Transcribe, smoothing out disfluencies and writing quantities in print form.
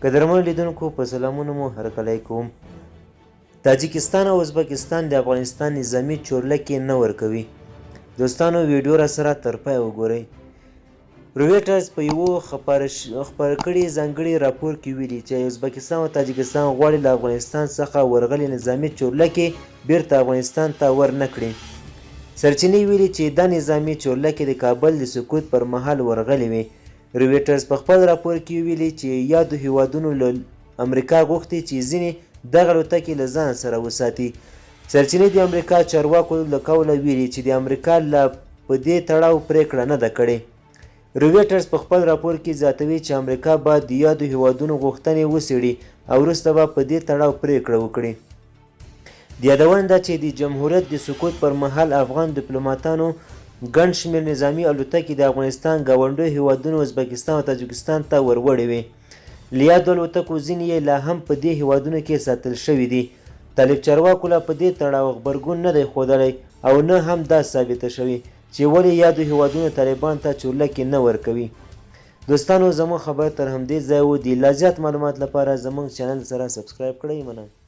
قدرمنو لیدونکو په سلامونو مو هرکلی کوم. تاجکستان او ازبکستان د افغانستان نظامي چورلکې نه ورکوي. دوستانو ویډیو را سره تر پایه وګورئ. رویټرز په یوه خپاره کړي ځانګړي راپور کې ویلي چې ازبکستان او تاجکستان غواړي له افغانستان څخه ورغلې نظامي چورلکې بیرته افغانستان ته ورنه کړي. سرچینې ویلي چې دا نظامي چورلکې د کابل د سقوط پر مهال ورغلې وې. رویټرز په خپل راپور کې ویلي چې یادو هیوادونو له امریکا غوښتي چې ځینې دغه الوتکې له ځان سره وساتي. سرچینې د امریکا چارواکو له قوله ویلي چې د امریکا لا په دې تړاو پرېکړه نه ده کړې. رویټرز په خپل راپور کې زیاتوي چې امریکا به د یادو هیوادونو غوښتنې وڅېړي او وروسته به په دې تړاو پرېکړه وکړي. د یادونې ده چې د جمهوریت د سقوط پر مهال افغان دیپلوماتانو ګڼ شمېر نظامي الوتکې د افغانستان ګاونډیو هېوادونو ازبکستان او تاجکستان ته وروړې وې. له یادو الوتکو ځینې یې لا هم په دې هېوادونو کې ساتل شوې دي. طالب چارواکو لا په دې تړاو غبرګون نه دی ښودلی او نه هم دا ثابته شوې چې ولې یادو هېوادونو طالبان ته چورلکې نه ورکوي. دوستانو زموږ خبر تر همدې ځایه و، د لا زیات معلومات لپاره زموږ چینل سره سبسکرایب کړئ مننه.